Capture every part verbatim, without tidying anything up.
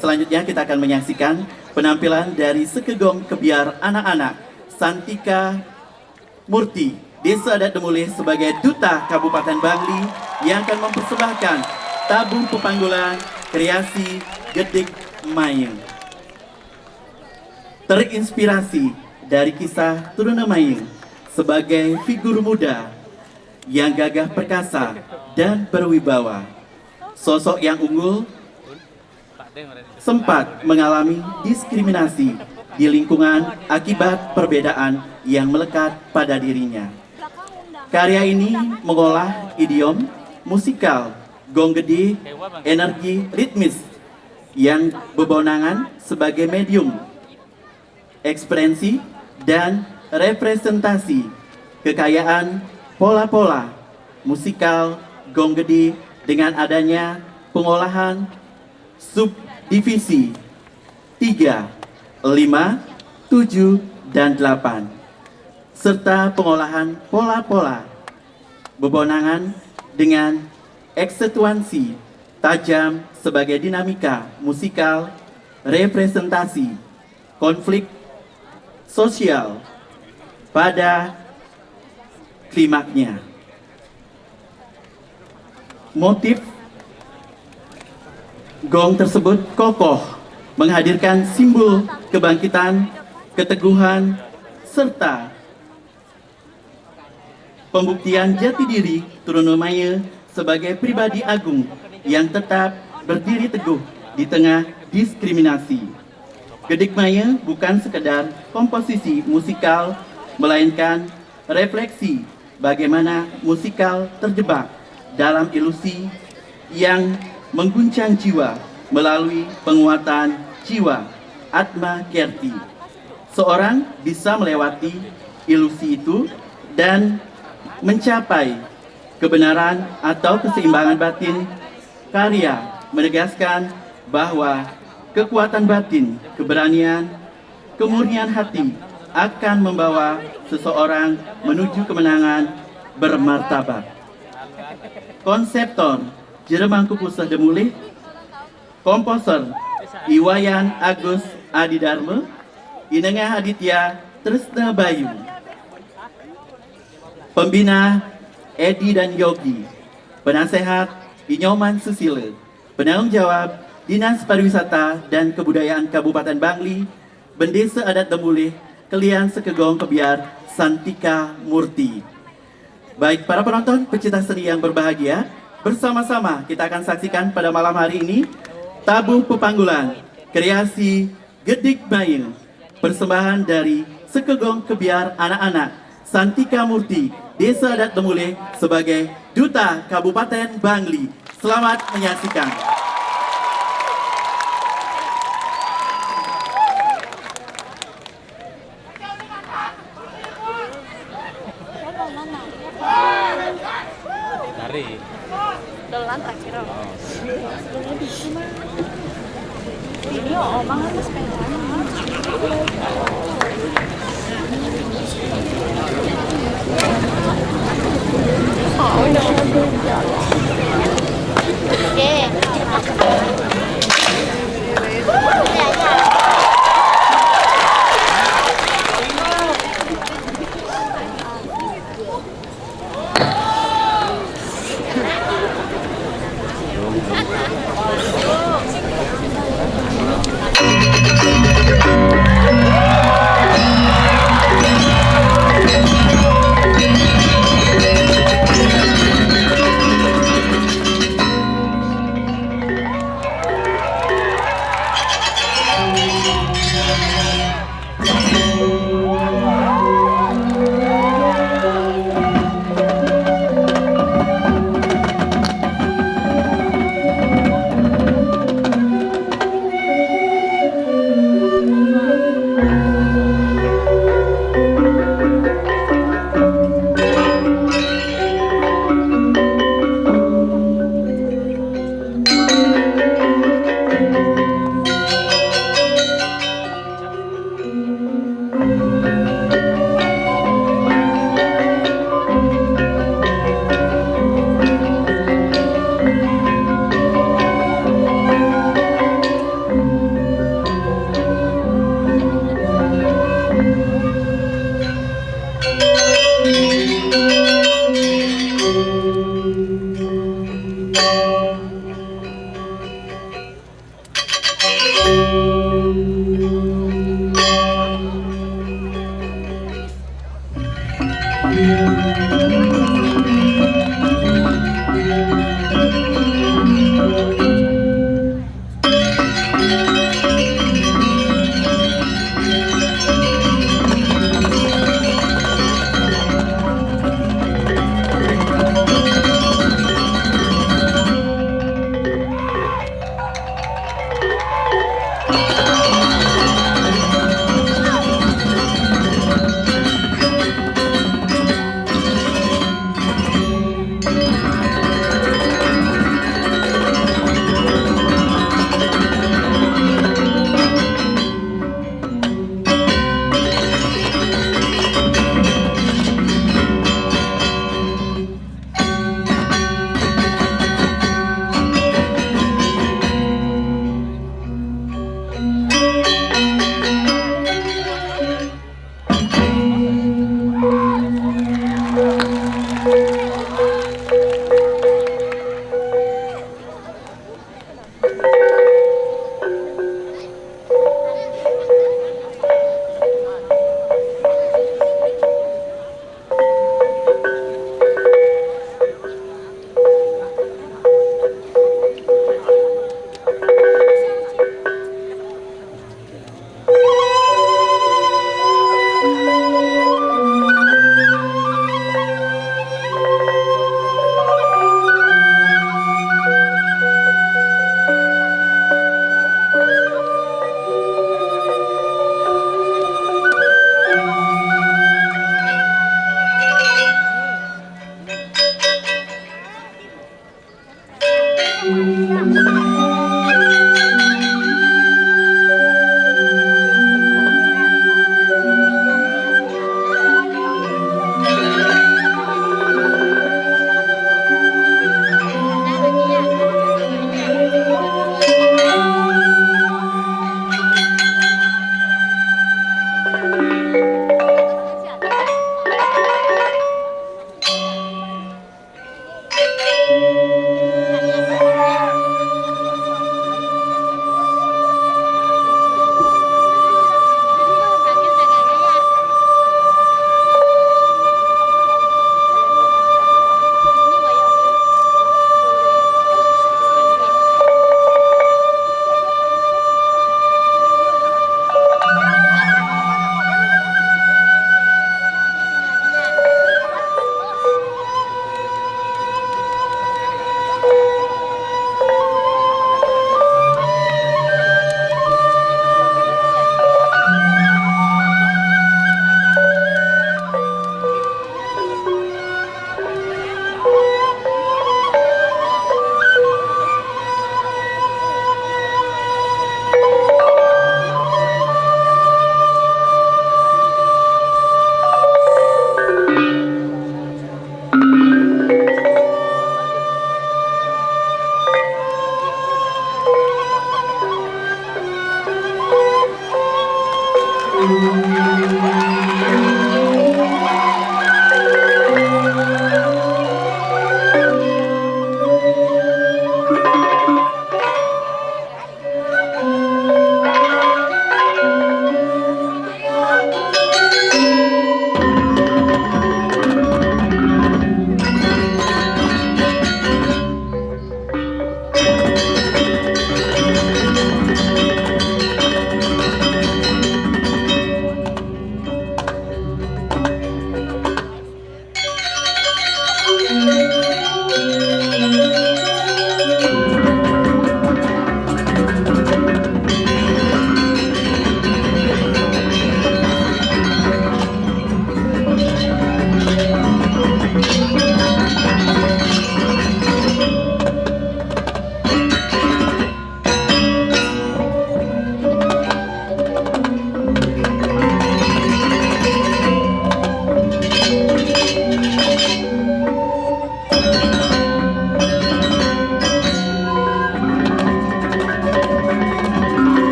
Selanjutnya kita akan menyaksikan penampilan dari Sekegong Kebyar Anak-anak, Santika Murti, Desa Adat Demulih, sebagai Duta Kabupaten Bangli yang akan mempersembahkan Tabuh Pepanggulan kreasi Gedik Mayeng. Terinspirasi dari kisah Turuna Mayeng sebagai figur muda yang gagah perkasa dan berwibawa. Sosok yang unggul sempat mengalami diskriminasi di lingkungan akibat perbedaan yang melekat pada dirinya. Karya ini mengolah idiom musikal gong gede, energi ritmis yang bebonangan sebagai medium ekspresi dan representasi kekayaan pola-pola musikal gong gede dengan adanya pengolahan subdivisi tiga, lima, tujuh, dan delapan, serta pengolahan pola-pola bebonangan dengan aksentuasi tajam sebagai dinamika musikal representasi konflik sosial pada klimaknya. Motif gong tersebut kokoh, menghadirkan simbol kebangkitan, keteguhan, serta pembuktian jati diri Trunomaya sebagai pribadi agung yang tetap berdiri teguh di tengah diskriminasi. Gedik Maya bukan sekedar komposisi musikal, melainkan refleksi bagaimana musikal terjebak dalam ilusi yang mengguncang jiwa melalui penguatan jiwa Atma Kerti. Seorang bisa melewati ilusi itu dan mencapai kebenaran atau keseimbangan batin. Karya menegaskan bahwa kekuatan batin, keberanian, kemurnian hati akan membawa seseorang menuju kemenangan bermartabat. Konseptor Jeremangku Puseh Demulih, komposer Iwayan Agus Adidarma, Inengah Aditya Trisna Bayu, pembina Edi dan Yogi, penasehat Inyoman Susila, penanggung jawab Dinas Pariwisata dan Kebudayaan Kabupaten Bangli, Bendesa Adat Demulih, Kelian Sekegong Kebiar Santika Murti. Baik, para penonton, pecinta seni yang berbahagia, bersama-sama kita akan saksikan pada malam hari ini Tabuh Pepanggulan kreasi Gedik Mayeng, persembahan dari Sekegong Kebiar Anak-anak, Santika Murti, Desa Adat Demulih, sebagai Duta Kabupaten Bangli. Selamat menyaksikan. Dari. Dolan terakhir. Oh. Ini omang harus pengen. Oke.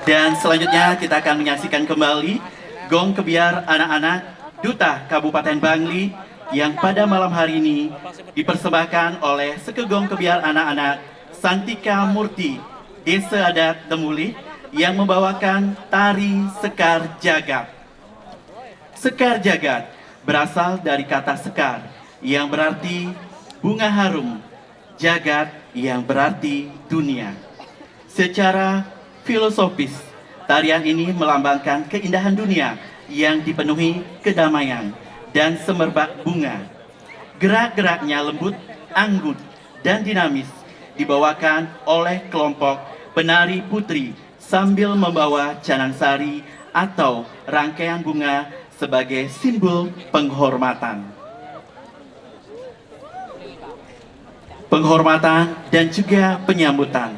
Dan selanjutnya kita akan menyaksikan kembali Gong Kebyar Anak-anak Duta Kabupaten Bangli yang pada malam hari ini dipersembahkan oleh Seke Gong Kebyar Anak-anak Santika Murti, Desa Adat Demulih, yang membawakan tari Sekar Jagat. Sekar Jagat berasal dari kata sekar yang berarti bunga harum, jagat yang berarti dunia. Secara filosofis, tarian ini melambangkan keindahan dunia yang dipenuhi kedamaian dan semerbak bunga. Gerak-geraknya lembut, anggun, dan dinamis, dibawakan oleh kelompok penari putri sambil membawa canang sari atau rangkaian bunga sebagai simbol penghormatan. Penghormatan dan juga penyambutan.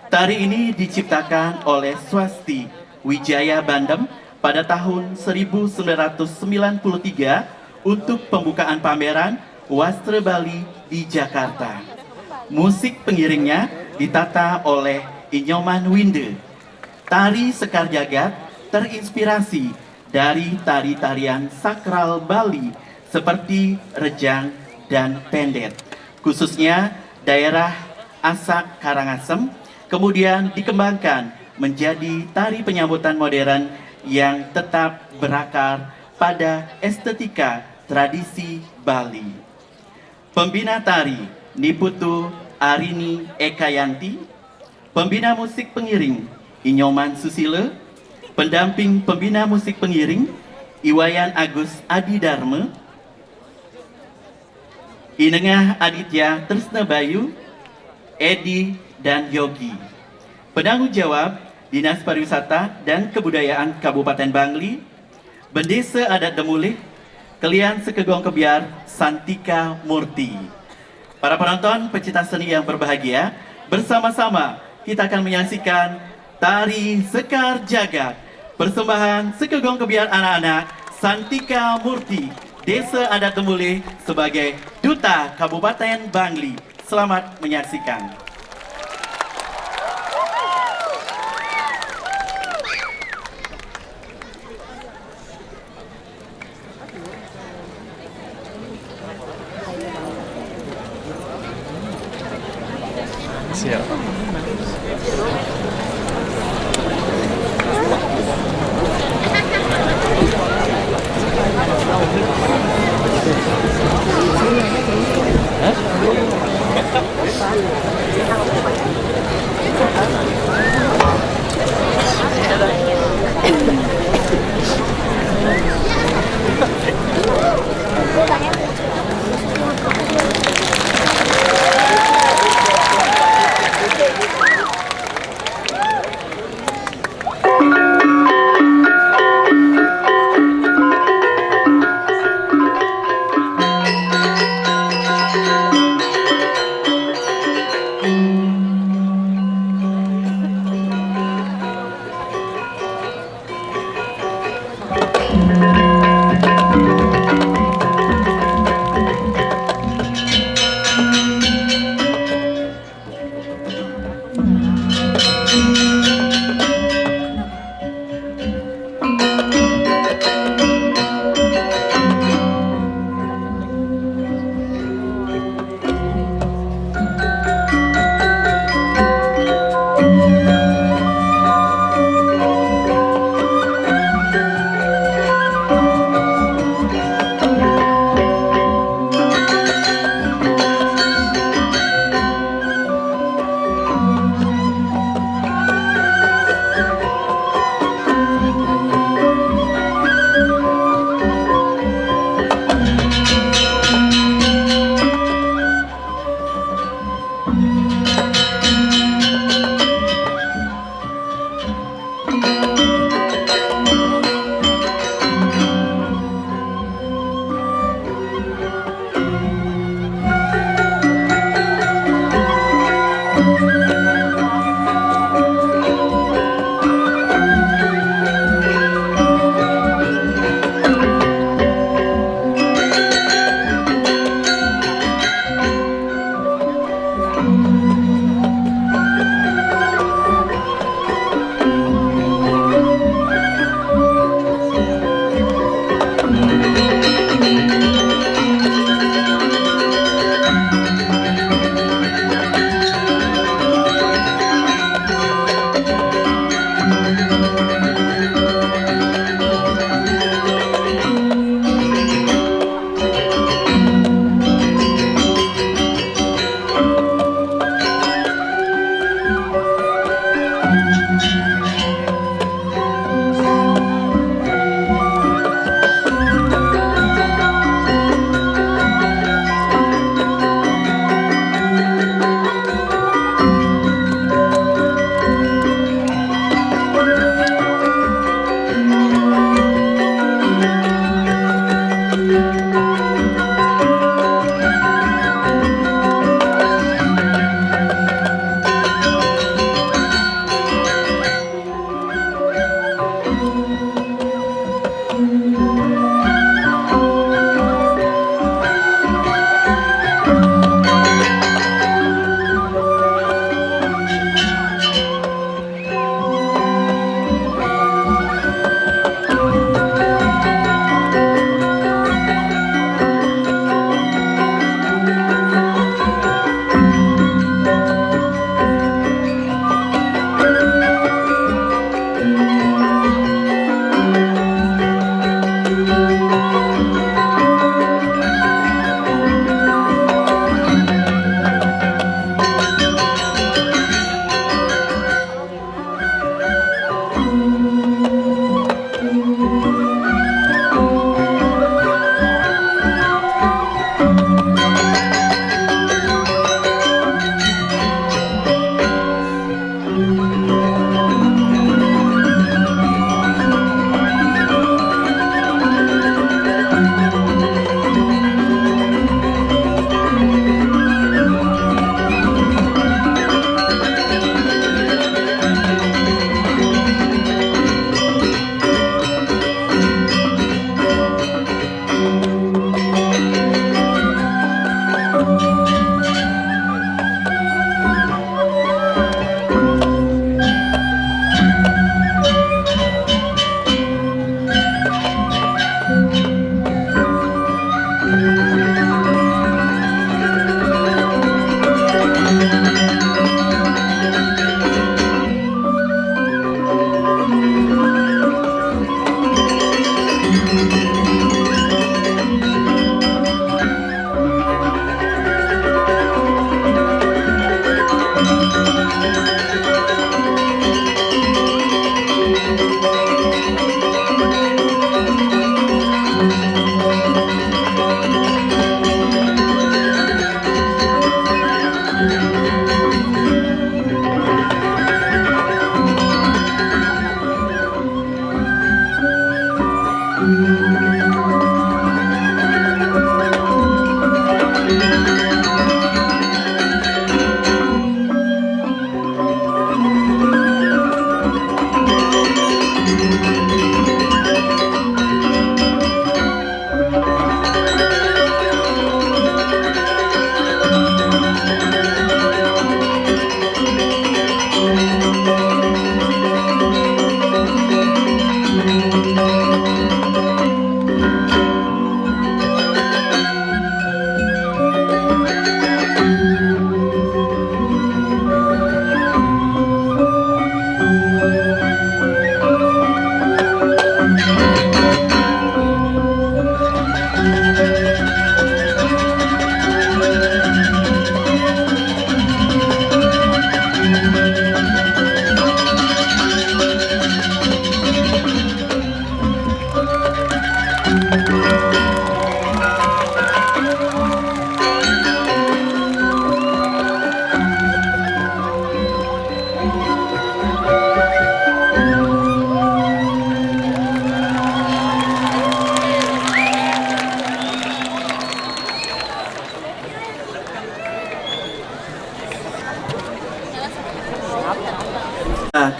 Tari ini diciptakan oleh Swasti Wijaya Bandem pada tahun seribu sembilan ratus sembilan puluh tiga untuk pembukaan pameran Wastra Bali di Jakarta. Musik pengiringnya ditata oleh Inyoman Winde. Tari Sekar Jagat terinspirasi dari tari-tarian sakral Bali seperti rejang dan pendet, khususnya daerah Asak Karangasem, kemudian dikembangkan menjadi tari penyambutan modern yang tetap berakar pada estetika tradisi Bali. Pembina tari, Niputu Arini Ekayanti. Pembina musik pengiring, Inyoman Susila. Pendamping pembina musik pengiring, Iwayan Agus Adi Dharma. Inengah Aditya Tresna Bayu, Edi, dan Yogi. Penanggung jawab, Dinas Pariwisata dan Kebudayaan Kabupaten Bangli, Bendesa Adat Demulih, Kelian Seke Gong Kebyar Santika Murti. Para penonton, pecinta seni yang berbahagia, bersama-sama kita akan menyaksikan tari Sekar Jagat, persembahan Seke Gong Kebyar anak-anak Santika Murti, Desa Adat Demulih, sebagai Duta Kabupaten Bangli. Selamat menyaksikan. Siap.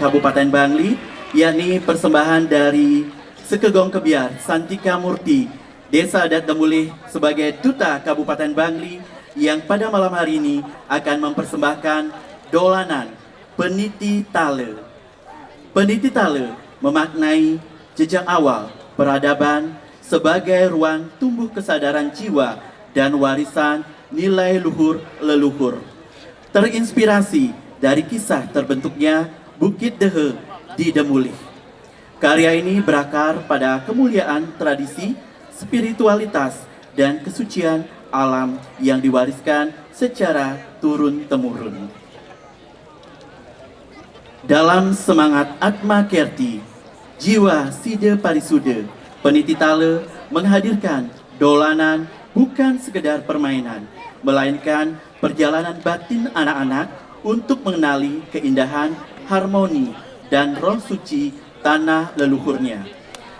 Kabupaten Bangli, yakni persembahan dari Sekegong Kebyar Santika Murti, Desa Adat Demulih, sebagai duta Kabupaten Bangli, yang pada malam hari ini akan mempersembahkan dolanan Peniti Tale. Peniti Tale memaknai jejak awal peradaban sebagai ruang tumbuh kesadaran jiwa dan warisan nilai luhur leluhur. Terinspirasi dari kisah terbentuknya Bukit Dehe di Demulih. Karya ini berakar pada kemuliaan tradisi, spiritualitas, dan kesucian alam yang diwariskan secara turun-temurun. Dalam semangat Atma Kerti, jiwa Sida Parisuda, Peniti Tale menghadirkan dolanan bukan sekedar permainan, melainkan perjalanan batin anak-anak untuk mengenali keindahan, harmoni, dan roh suci tanah leluhurnya.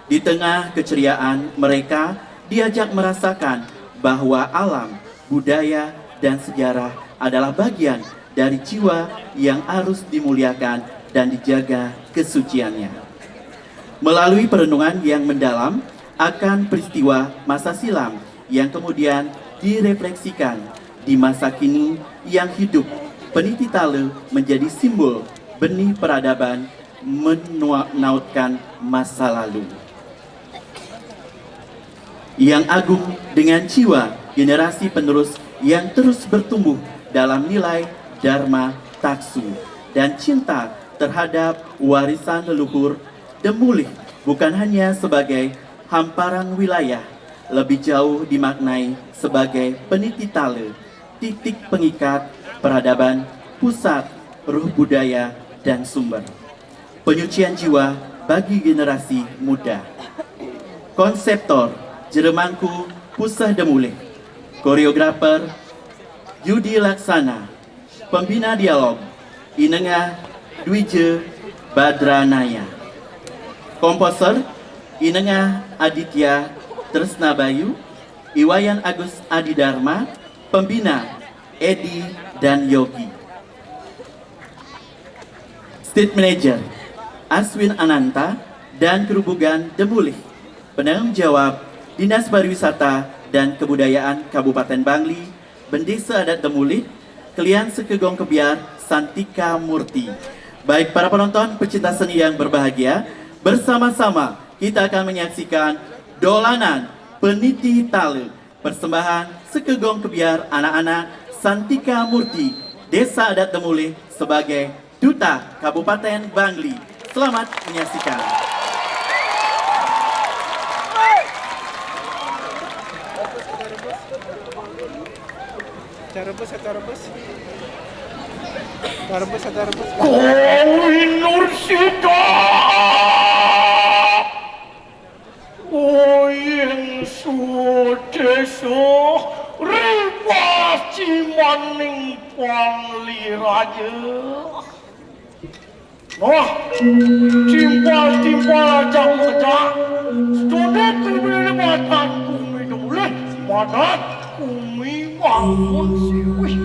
Di tengah keceriaan, mereka diajak merasakan bahwa alam, budaya, dan sejarah adalah bagian dari jiwa yang harus dimuliakan dan dijaga kesuciannya. Melalui perenungan yang mendalam akan peristiwa masa silam yang kemudian direfleksikan di masa kini yang hidup, Peniti Tale menjadi simbol benih peradaban menautkan masa lalu yang agung dengan jiwa generasi penerus yang terus bertumbuh dalam nilai dharma taksu dan cinta terhadap warisan leluhur. Demulih bukan hanya sebagai hamparan wilayah, lebih jauh dimaknai sebagai peniti tale, titik pengikat peradaban, pusat ruh budaya, dan sumber penyucian jiwa bagi generasi muda. Konseptor, Jeremangku Puseh Demulih. Koreografer, Yudi Laksana. Pembina dialog, Inengah Dwije Badranaya. Komposer, Inengah Aditya Tresnabayu, Iwayan Agus Adidharma. Pembina, Edi dan Yogi. Stage Manager, Aswin Ananta dan Kerubugan Demulih. Penanggung jawab, Dinas Pariwisata dan Kebudayaan Kabupaten Bangli, Bendesa Adat Demulih, Klian Sekegong Kebyar Santika Murti. Baik, para penonton, pecinta seni yang berbahagia, bersama-sama kita akan menyaksikan dolanan Peniti Tale, persembahan Sekegong Kebyar anak-anak Santika Murti, Desa Adat Demulih, sebagai Duta Kabupaten Bangli. Selamat menyaksikan. Cara bus, cara bus. Cara bus, cara bus. Kowe Nursida. Uying Sudesa, riwah cimaning Bangli Raja. Wah, timpal-timpal aja mecah. Sedode kebeli matan kumi dole, matan kumi wangun siwih.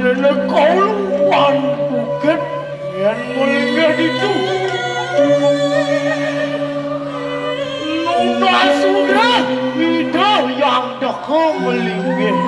Menene kauluan bukit yen melinggih ditu. Nunas sudah ida yang teka melinggih.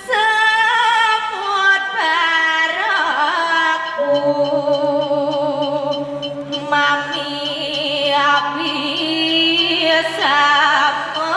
Semut baraku mami abis sama.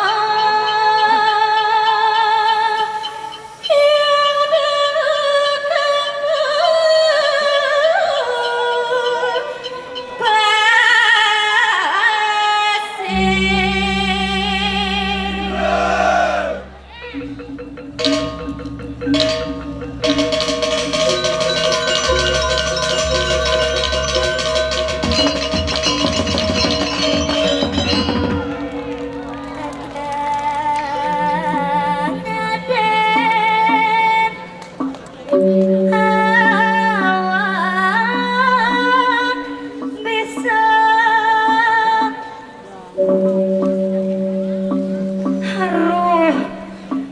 Aruh,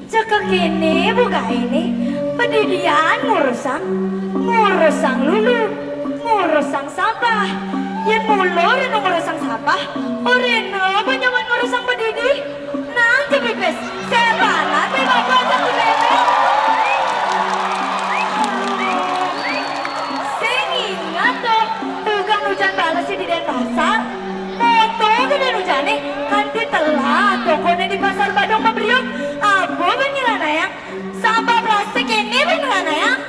cekek ini buka ini, padidian ngurusang, ngurusang lulu, ngurusang sampah. Yén mula rena ngurusang sampah, orena apa nyaman ngurusang padidi? Nang kepipis, sepanan pe bapak aja di bebek. Sing ingat to, tukang nujan balesi di Denpasar, moto gedé nujané, kanti telah tokoné di Pasar Badung mabriuk, apa bén ngeranayang? Sampah plastik ini bén ngeranayang?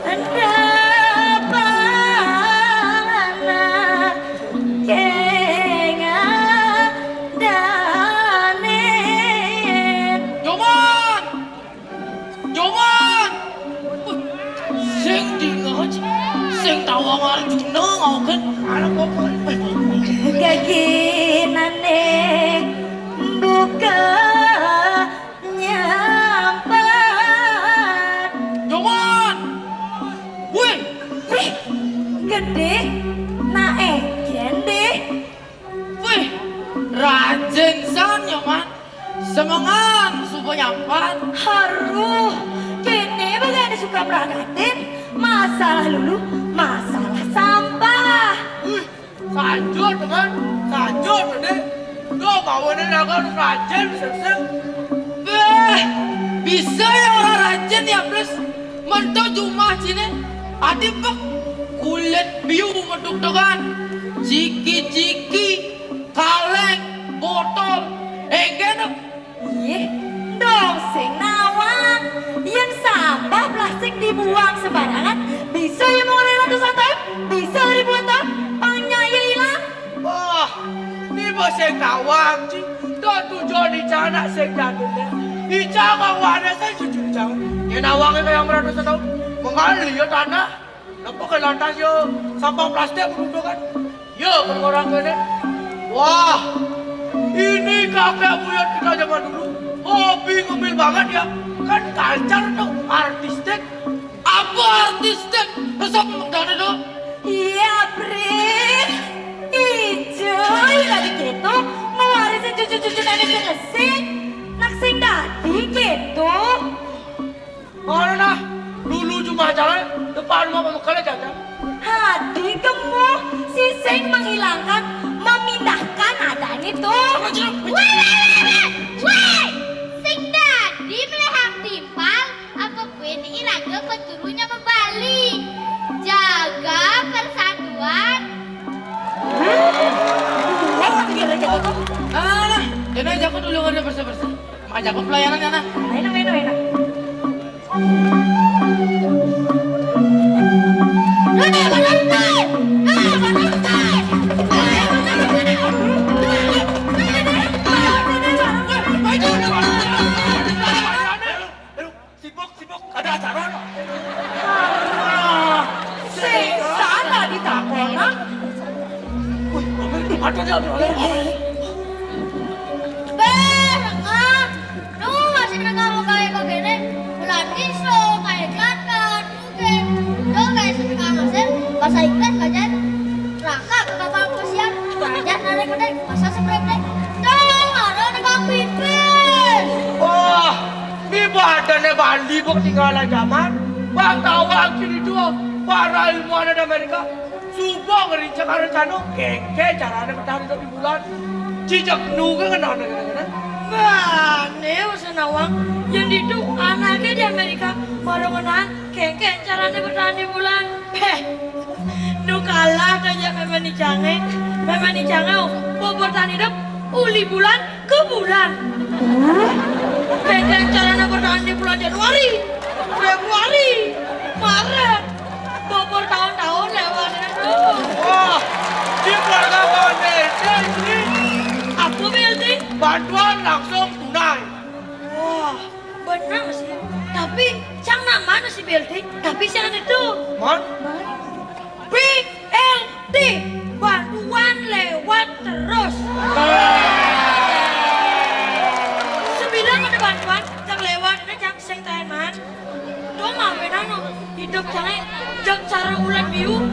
Enda panganak kengadané. Nyoman! Nyoman! Sing dingeh, sing tawang Arjuna ngaukeun. Geginané buka nyampat. Nyoman! Wih! Wih! Gedé, naé gendé. Wih, rajin san, Nyoman. Semengan suba nyampat. Haruh, kéné bagéan suka meragatin. Masalah lulu, masalah sampah. Wih, sanjur, teman. Sanjur, gedé. Duh, bawané raga rajin, sesek. Béh, bisa ya orang rajin ya, Pris? Mentu jumah sini, adi pek kulit biu meduk dengan ciki-ciki, kaleng, botol, engkén. Ih, dong sing nawang. Yén sampah plastik dibuang sembarangan, bisa ya mau ratusan tahun, bisa ribuan tahun, pangnya ya hilang. Wah, ini bos sing nawang, Ci. Tuh tujuan Ica anak sing jatuh deh. Ica mau warisnya cucu Ica. Ini nawangnya kayak meratusan tahun. Mengalir ya tanah. Napa ke lantas ya sampah plastik beruntungan? Ya, berkorang kene. Wah, ini kakek buyut kita zaman dulu. Hobi ngemil banget ya. Kan culture tuh, artistik. Apa artistik? Resep memang dana dong. Iya, Prit. Ijo, ya tadi gitu, ngewarisin cucu-cucu nenek sing resik. Nak sing dadi gitu. Mana nah? Dulu cuma jalan depan rumah pemukala jajan. Hadi gemuh, si sing menghilangkan, memindahkan ada ini tuh. Woi, woi, woi, woi, woi. Sing dadi melehang timpal, apa kue ini raga keturunya membali. Jaga persatuan. Nah, jago dulu ada bersih-bersih. Maka jago pelayanan ya, nah. Enak, enak, enak. Sibuk, sibuk, ada acara. Sing sana ditakon, ah. Wih, ada, ada, ada. Beh, ah. Duh, masih dengar mau kayak begini. Bulan iso, kayak kelakar. Oke. Duh, kayak sedekah masih. Bahasa Inggris belajar. Raka ke kapal pesiar. Belajar narik gede. Masa seperti. Duh, ada di kaki pipis. Wah, ini badannya Bali kok ketinggalan zaman. Bang tahu akhir itu para ilmuwan dari Amerika. Suba ngerincak rencana kengke carane bertahan hidup di bulan. Cicak nu ke kenal dengan. Bane wis nawang, yen ditu anake di Amerika baru ngenan kengke carane bertahan di bulan. Heh. Nu kalah ta ya memang icange. Memang icange, oh, bertahan hidup uli bulan ke bulan. Kengke carane bertahan di bulan Januari, Februari, Maret. Bobor tahun-tahun lewat itu. Wah, di keluarga Bang Dede ini. Apa, B L T? Bantuan langsung tunai. Wah, benar sih. Tapi, cang nak mana sih, B L T? Tapi saya itu. Man? B L T, bantuan lewat terus. Sebilang ada bantuan, cang lewat, ini cang sing taeman. Dong, maafin anu, hidup cange, jeng cara ulan biu.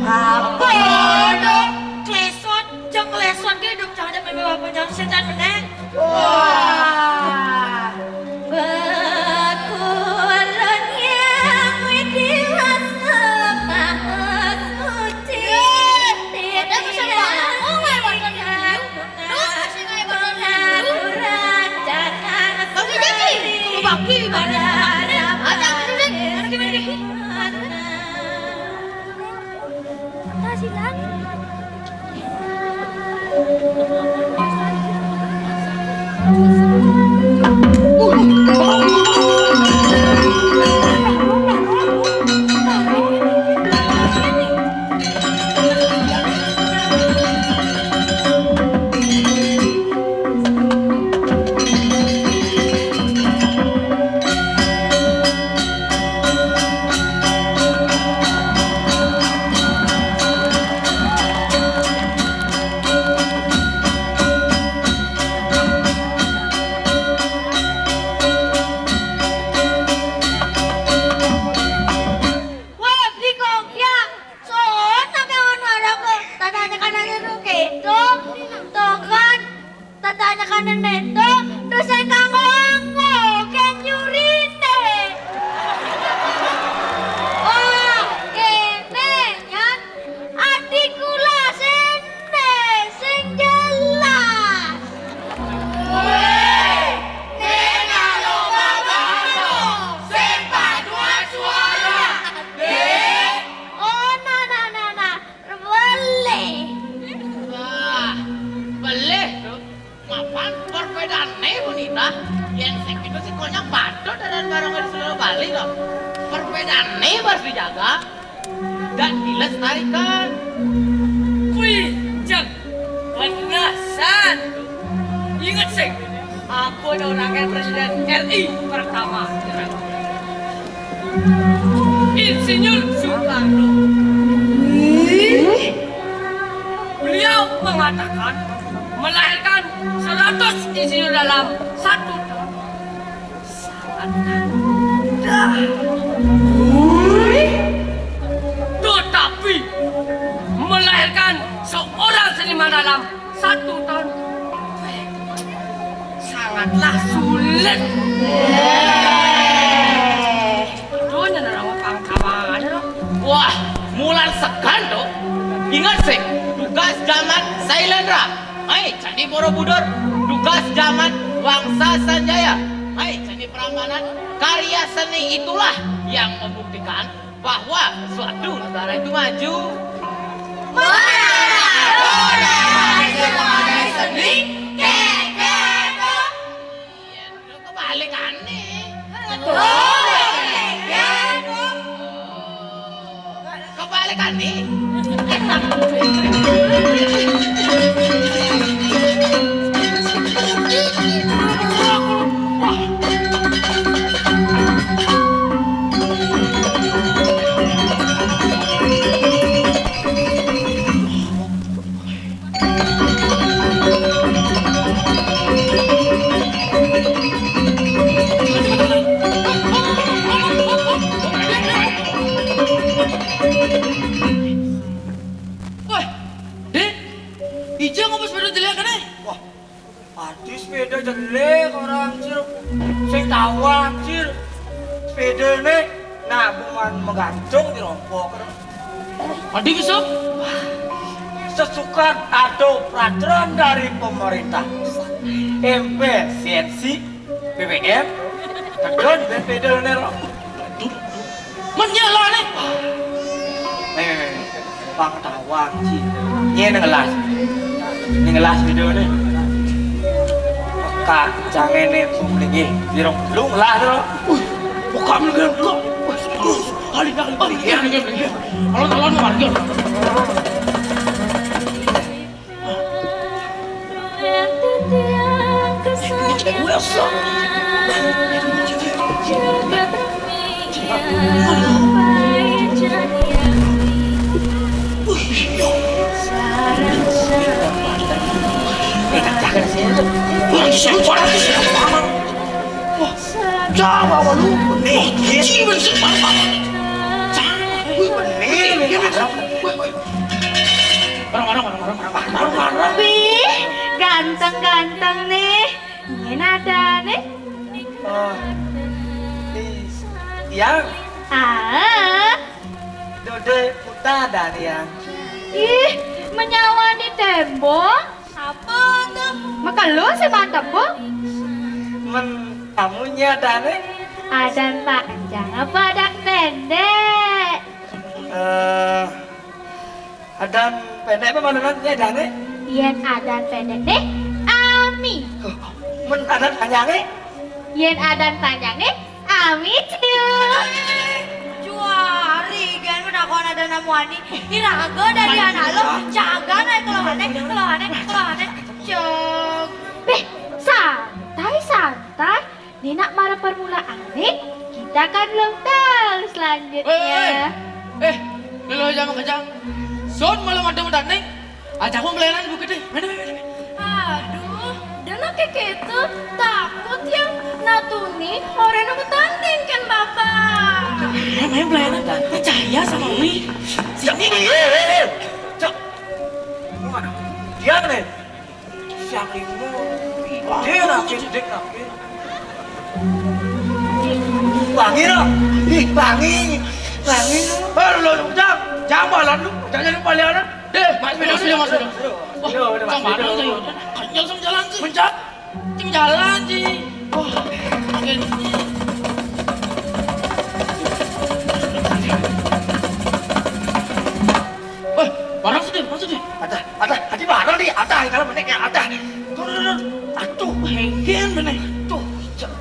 Apa dong? Klesot, jeng klesot ke hidup cange, jeng meme apa jeng setan meneh. Wah. Bekurun yang witiwas lemah suci. Ada pesan banget. Oh, nggak ada pesan. Bagi janji. Bagi, bagi. Ada, ada, ada. Ada gimana, Dek? Ada silang. Weh, Bli Kong, ya. Sono ke ono ora kok. Tatanya kanan itu ketok. Tokan. Tatanya kanan itu. Terus saya kanggo anggo. Ken nyurine. Oh, kene, Nyan. Ati kula sene sing jelas. Weh, nek alo babato sing paduan suara, Dik. Oh, nah, nah, nah, nah. Boleh. Wah, boleh, Dok. Mapan perbedaane punita, yen sing itu sikonya padha daran barang di seluruh Bali to. Perbedaane harus dijaga dan dilestarikan. Wih, Cek, benesan. Ingat sih, aku udah orangnya presiden R I pertama. Insinyur Soekarno. Beliau mengatakan melahirkan seratus insinyur dalam satu tahun. Sangat mudah. Tetapi melahirkan seorang seniman dalam satu tahun sangatlah sulit. Aduh, nyana nama pangkawan aja loh. Wah, mulan sekan tuh. Ingat sih, tugas zaman Sailendra. Hai, Candi Borobudur, tugas zaman Wangsa Sanjaya. Hai, Candi Prambanan, karya seni itulah yang membuktikan bahwa suatu negara itu maju. Mana ada seni, keke Kebalikan nih. Wah, Dik, ija ngapa sepeda jelek nih? Wah, adi sepeda jelek orang, Cil. Sing tawang, Cil. Sepeda nih nabungan menggantung di rompok. Adi bisa? Sesukat ada peraturan dari pemerintah pusat. M P, C N C, B B M, tedon dan pedal nero. Menyala nih. Nih, nih, nih. Bang tawang, Ci. Ini ngelas. Ini ngelas video nih. Kak, jangan nih, pung lagi. Dirong, lu ngelas, lo. Wih, buka, buka, buka. Wih, terus. Kali, kali, kali. Iya. Alon, alon, marga. Wah, Jawa, wah, lu. Nih, iya. Ci, bener, Bang. Jawa, wih, bener, nih. Wih, wih. Orang, orang, orang, orang, orang, orang, orang. Wih, ganteng-ganteng nih. Nyén adané? Oh, i-, iya. Ah. Dodé puta adané, ya. Ih, menyawani témbok. Apa tuh? Makelo sing mantep, Bu. Men kamu nyé adané? Adan panjang apa adan pendek? Eh, adan pendek apa manenan nyé adané? Yén adan pendek nih, ami. Men adan panjangé? Yén adan panjangé, ami, Cil. Juari, gén penakon adan amuani. Iraga dadi anak lo, jaga naik kelohané, kelohané, kelohané. Ceg. Béh, santai, santai. Né nak mara permulaane, kita kan belum tahu selanjutnya. Eh, eh, eh, lho, jangan kejang. Sun malam ada tanding. Ajak aku melayanan bukit deh. Mana, mana, mana? Aduh, dana kayak gitu. Takut yang natuni orang yang tanding kan, Bapak. Main, main pelayanan. Percaya sama Umi. Sini. Eh, eh, eh. Cok. Mana? Dia nih. Siang limo. Dia lagi, dia lagi. Wangi, no? Ih, wangi. Wangi, no? Eh, lo, jang, jang malam lu. Jangan jadi palianan. Deh, Mas Beda, sudah, Mas Beda. Wah, udah, udah, Mas Beda. Kenyal sama jalan sih. Mencak. Cing jalan sih. Wah, makin. Wah, barang sedih, barang sedih. Ada, ada, ada barang nih, ada, kalau menek ya, ada. Tuh, tuh, tuh. Aduh, hengken bener. Tuh, cek.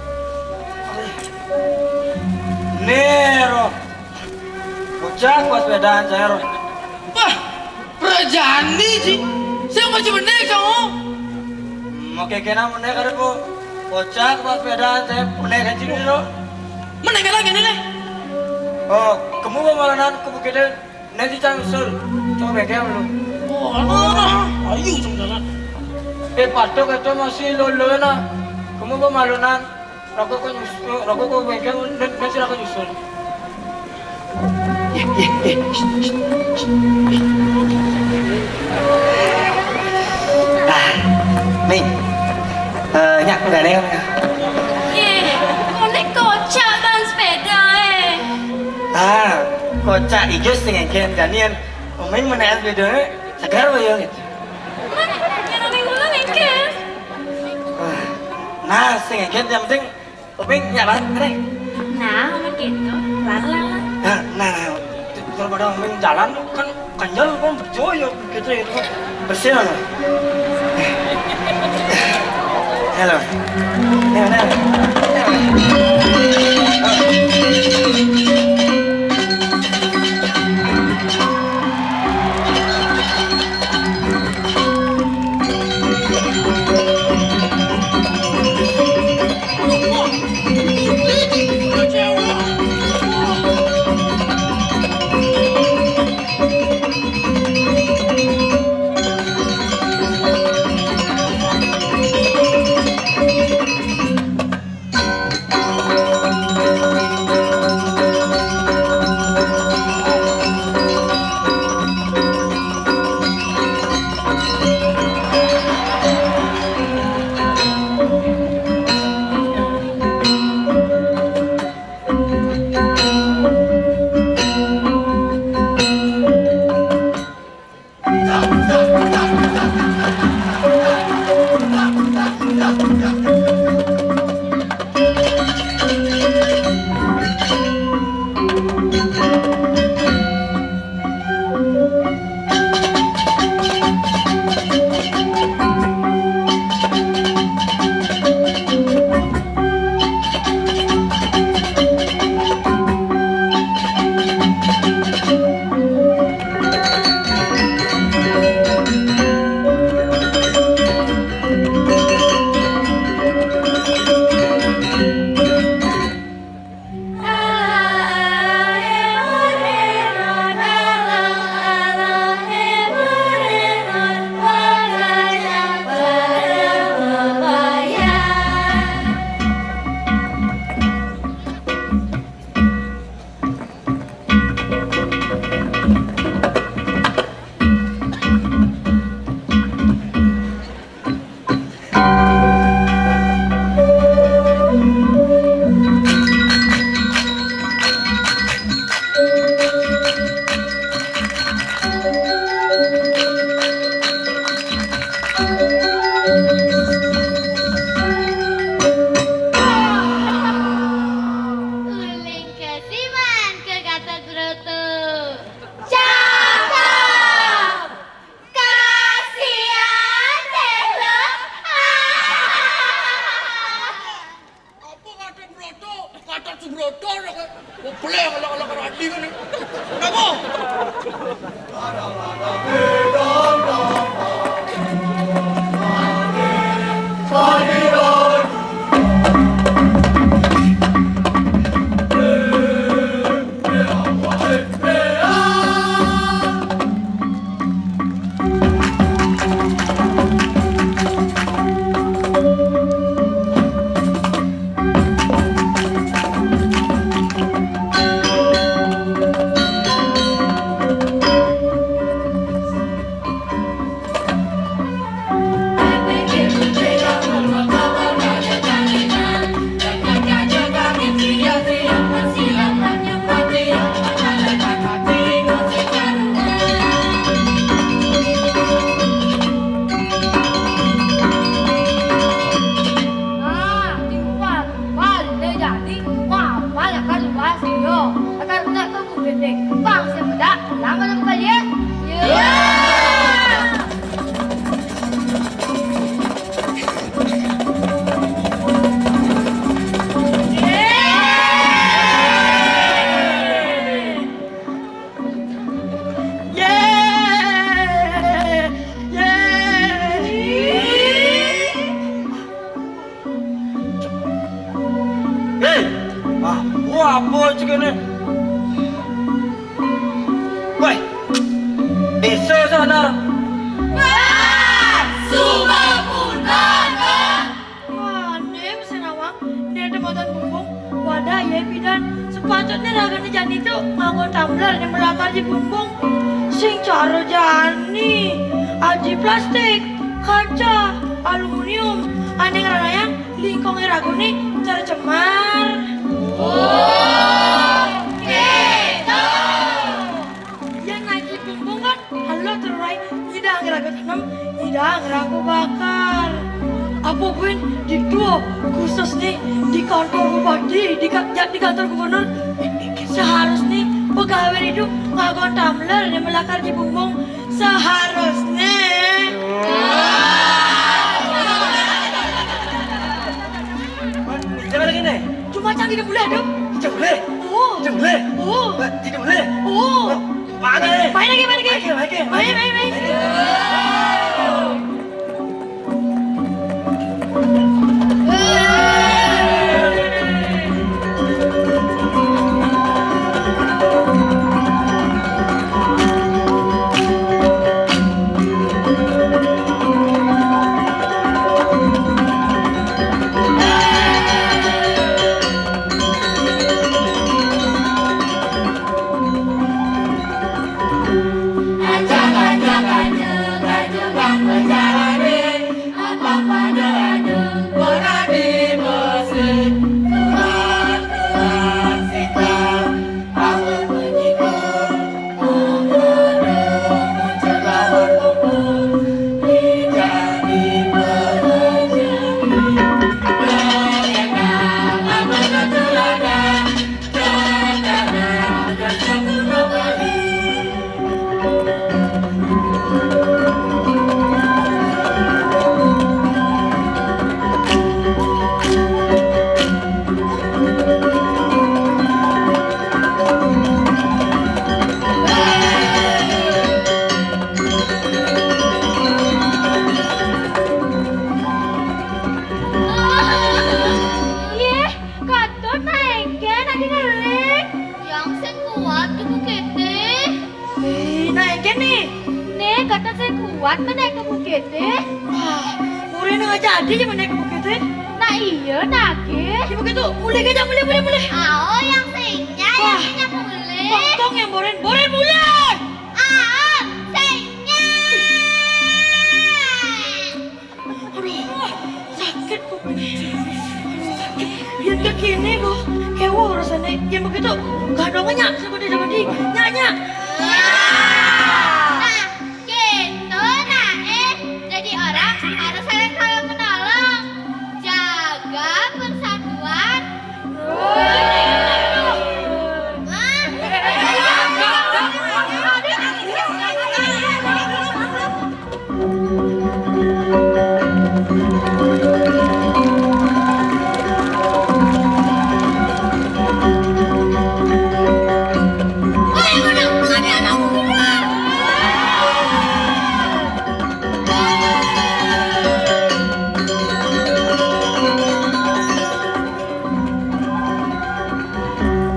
Nero. Bocah, pas sepedaan saya, Ro. Wah, perjani, Ji. Saya masih bener, kamu. Mau kekena menek ada, Bu. Bocah, pas sepedaan saya, menek aja dulu. Menek lagi nih, nih. Oh, kamu mau malanan ke bukitnya? Nanti cang usul, cang bengkel lu. Oh, alah, alah. Ayo, cang jalan. Eh, patok itu masih lolo na. Kamu kok malunan? Rokok kok nyusul, rokok kok bengkel, nanti, nanti aku nyusul. Ah, Ming. Eh, nyak, udah nih, ya. Ih, koné kocak ban sepeda, eh. Ah, kocak ijo sing engken janian. Omeng menekan sepeda, eh, segar apa ya gitu. Man, yang namanya ngulung engken. Wah, nah, sing engken yang penting Uping, ya, Bang, kene. Nah, amun gitu, lan, lan, lan. Nah, nah, nah. Daripada Uping jalan kan kenyal, kan bejo ya, gitu ya, itu kan bersih, kan. Halo. Ya, benar. Uling kesiman ke Gatot Broto. Cakep. Kasihan deh lo. Apa kata broto? Kata si broto, nak. Mau peleng, anak-anak radi kan ni. Kenapa? Ah, tiupan, balik deh jadi. Wah, banyak kan luas, yo. Akan kena ke bukit deh. Bang, saya bedak, lama dah bukan dia. Ya. Hei, ah, apa cakap ni? Woi, bisa sana. Wah, suka pun nonton. Wah, ni mesti nawang. Dia ada matan bumbung. Wadah, ya, bidan. Sepatutnya raga ni jani tu nganggo tumbler yang melakar di bumbung. Sing cara jani. Aji plastik, kaca, aluminium, aneh rarayang, lingkong raga ni tercemar. Oh, gitu. Yang naik di bumbung kan, halo terurai, idang raga tanam, idang raga bakar. Apa pun di dua khusus ni di kantor bupati, di, ka- di kantor gubernur, seharus ni pegawai itu nganggo tumbler yang melakar di bumbung seharusnya. Jangan lagi ni. Cuma canggih dia boleh tu. Jemule. Oh. Jemule. Oh. Jemule. Oh. Mana? Main lagi, main lagi. Main lagi, main lagi. Main, main, main. Yeh, Ketut naekin, adi ngeling. Yang sing kuat ke bukite. Eh, naekin nih. Nih, Ketut sing kuat menaik ke bukite. Ah, mure nang jadi ya menaik ke bukite. Nah iya, nake. Ya begitu, mulai aja, mulai, mulai, mulai. Ao, yang singnya, yang singnya mulai. Bang Tong yang boren, boren mulai. Ao, singnya. Aduh, sakit kok. Aduh, sakit. Biar ke kene kok. Kewo rasanya. Ya begitu. Gandongnya nyak, seperti, seperti. Nyak, nyak. Nah, gitu, nah, eh. Jadi orang harus saling tolong menolong. Jaga persatuan.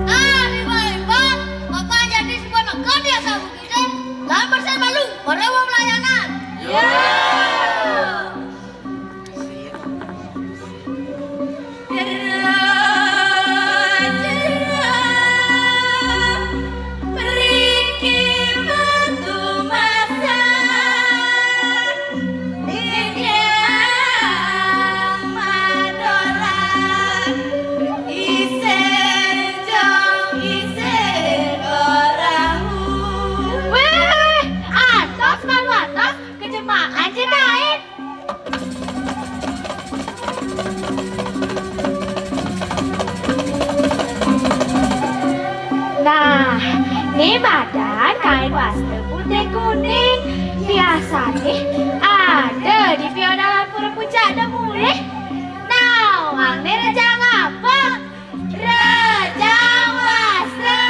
Nah, rimba-rimba, maka jadi sebuah negara di asal bukitnya. Lawan persen malu, merewa pelayanan. Ya. Weh, atos malu atos, kejemaah je kain. Nah, ni madan kain wastra putih kuning. Biasane ada di pionalan Pura Puncak Demulih. Nawang ni rejang apa? Rejang wastra.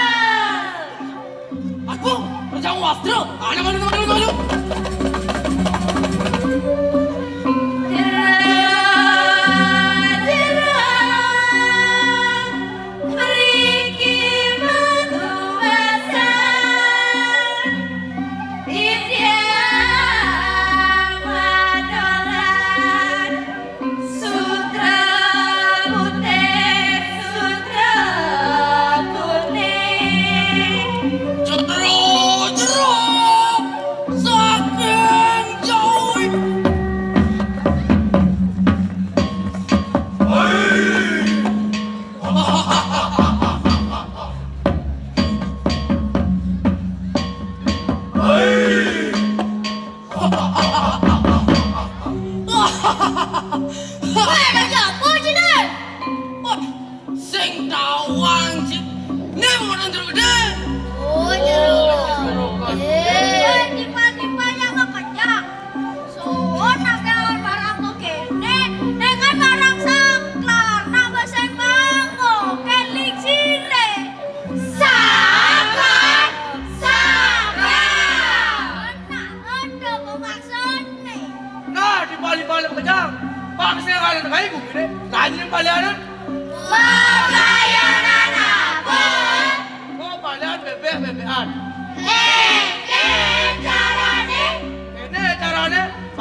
Agung, rejang wastra. Anak malu, malu, malu. Sutra putih, sutra putih. Jero, jero, saking jauh.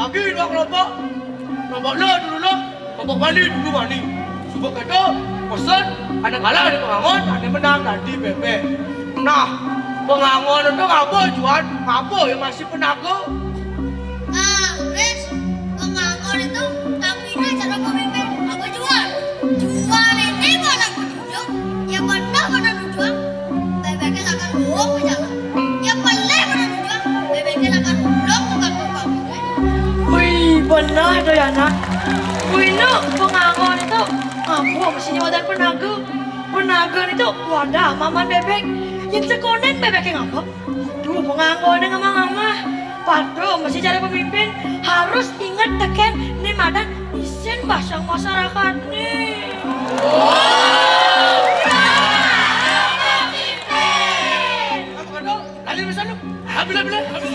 Di dua kelompok, kelompok lo dulu lo, kelompok mani dulu mani. Suba keto, pesen, ane kalah di pengangon, ane menang dadi bebek. Nah, pengangon itu ngapa, Juan? Ngapa ya masih penaga? Ah, Pres, pengangon itu tapi ini cara pemimpin. Apa, Juan? Juan ini mana Yo, pernah, pernah nujuang, bebeknya lakar uwong bejalan. Yo, pelih pernah nujuang, bebeknya lakar uwong tukang-tukang. Wih, benar tuh ya, Nak. Wih, Nak, pengangon itu ampuh mesti wadah penaga. Penaga itu wadah maman bebek. Yang sekonen bebeknya ngapa? Duh, penganggone ngamah-ngamah. Patuh, mesti cara pemimpin harus inget teken ni madan isin basang masyarakat ni. Apa kata? Lali masa lu. Ambil, ambil, ambil.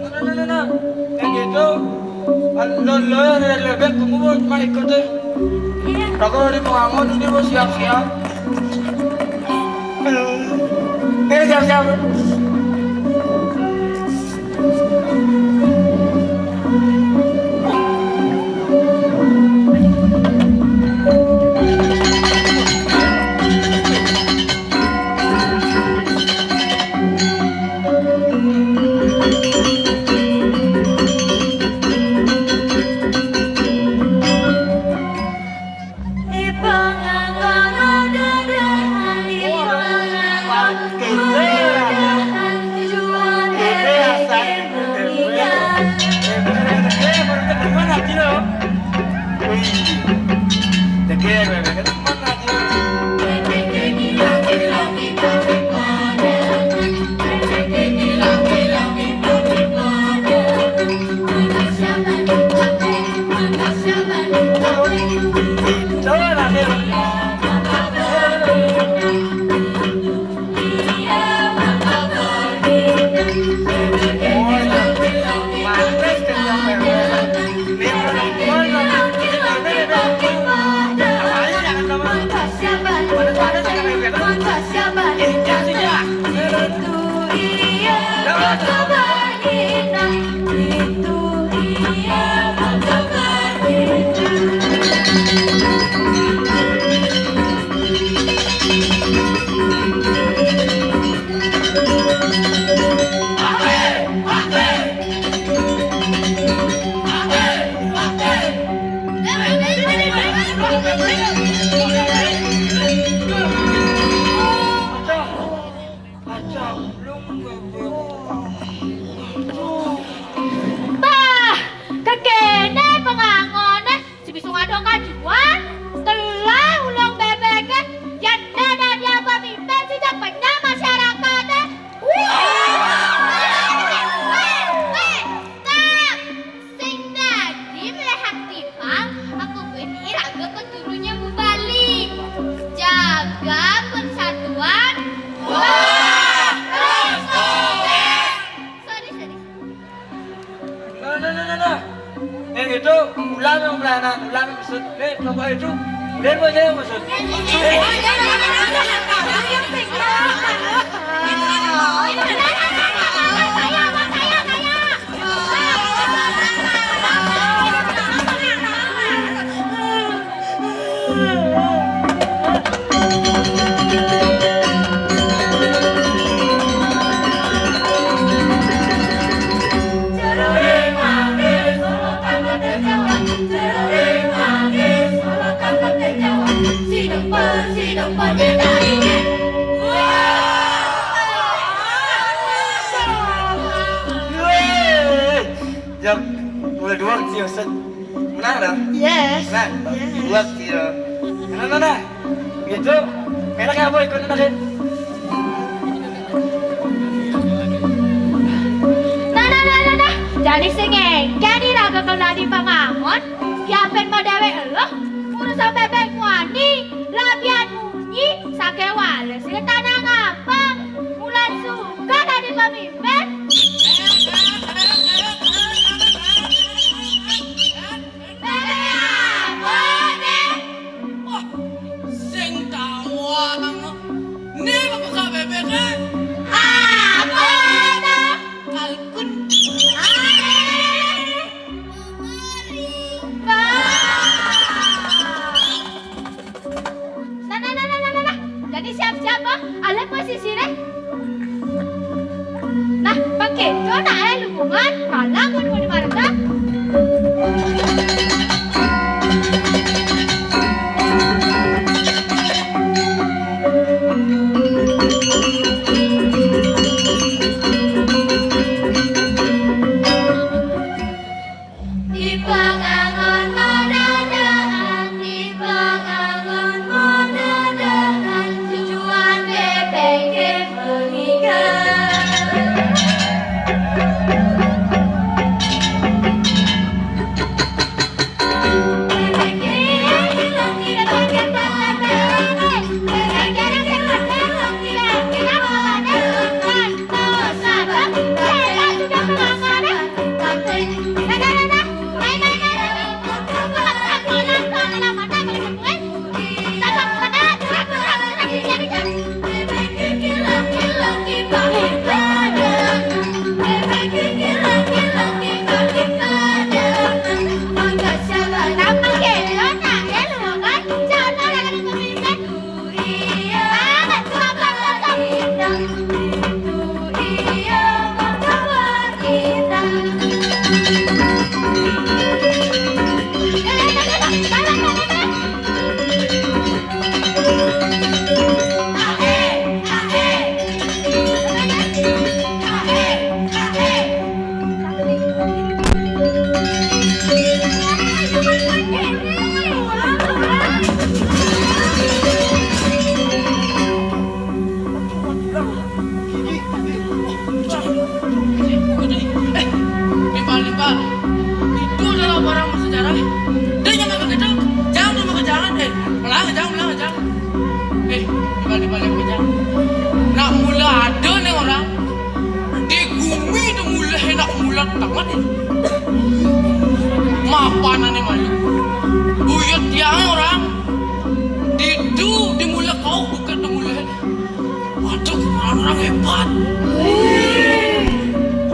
Nah, nah, nah, nah. Yang gitu, lo, lo yang dari lebek, kamu mau cuma ikut deh. Iya. Aku dari pengangon, ini mau siap-siap. Eh, siap-siap. Bah, kekene pengangone. Sing bisa ngadong kajuan, telah ulung bebeke, yen dadi pemimpin sing penyang masyarakate. Weh, weh, stop! Sing dadi melehan timpal, aku beni raga keturunnya Bu Bali. Jaga persatuan. Wah, terus, oke. Sorry, sorry. Nah, nah, nah, nah, nah. Yang itu, ulam yang pelayanan, ulam yang maksud. Nih, kelompok itu, dia mau aja yang maksud. Jam mulai dua sih, Ustaz. Menang dah? Yes. Menang? Yes. Dua kilo. Nah, nah, nah. Gitu. Enak ya, boy, ikut enak ya. Sing engké diraga kena di pangangon, ya pén mau déwék eluh, urusan bébék muani, labian munyi, sakéwala sing tanah ngapang, mulan suka dadi pemimpin. Bébék apa né? Wah, sing tawang. Né buka bébék, é? Apa to? Kalkun. Ané. Wah. Nah, nah, nah, nah, nah, nah, nah. Jadi siap-siap, Bang. Alé posisiné. Nah, pakai to nak, é, lubungan, kalang mun mau dimarta. Di pangangon madadakan, di pangangon madadakan, tujuan B P K menikah. Eh, Limbal, Limbal. Itu adalah barang bersejarah. Dia jangan begitu. Jangan sama ke jalan. Eh, pelan ke jalan, pelan ke jalan. Eh, Limbal, Limbal, jangan ke jalan. Nak mula ada nih orang. Di gumi tu mula enak mula tangan ni. Mapan ane malu. Buyut tiang orang. Ditu dimula kau bukan dimula. Waduh, orang-orang hebat.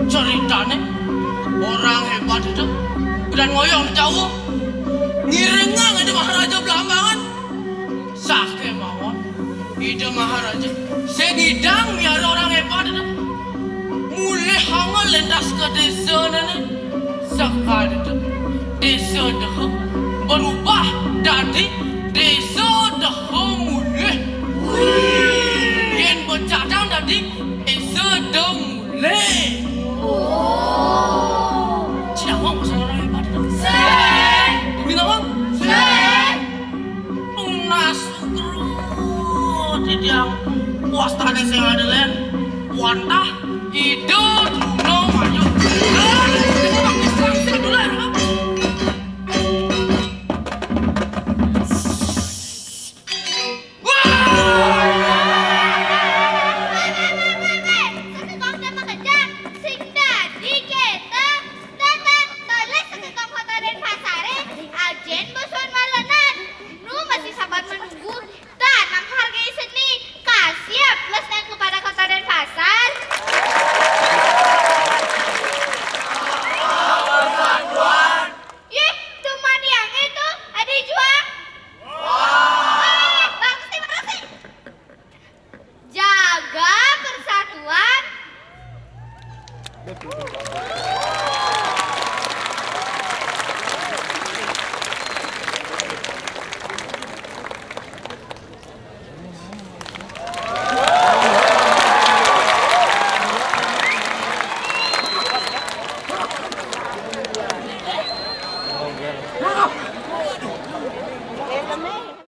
Ceritane orang hebat itu udah ngoyong jauh. Ngirengang ada Maharaja Blambangan. Sake mawon Ida Maharaja sing idang miara orang hebat itu. Mulih hanga lentas ke desa nene. Sekali itu desa dehe berubah dadi desa dehe mulih. Yen becadang dadi desa de mulih. Cina ngomong pasal orang hebat itu. Sing. Bumi ngomong. Sing. Tunas kerut di tiang wastane sing ada len. Wantah Ida Truna Mayu. Ah, kita pakai sanksi dulu ya. Wah! Sekekong dia makejang, sing dadi keta, tata, toleh sekekong kota Denpasare, ajen bosuhan malenan. Nu masih sabar menunggu, tanam hargai seni, kasih plus naik kepada kota Denpasar. Yeh, tuman yang itu, ada juang. Wah, bagus, terima kasih. Jaga persatuan.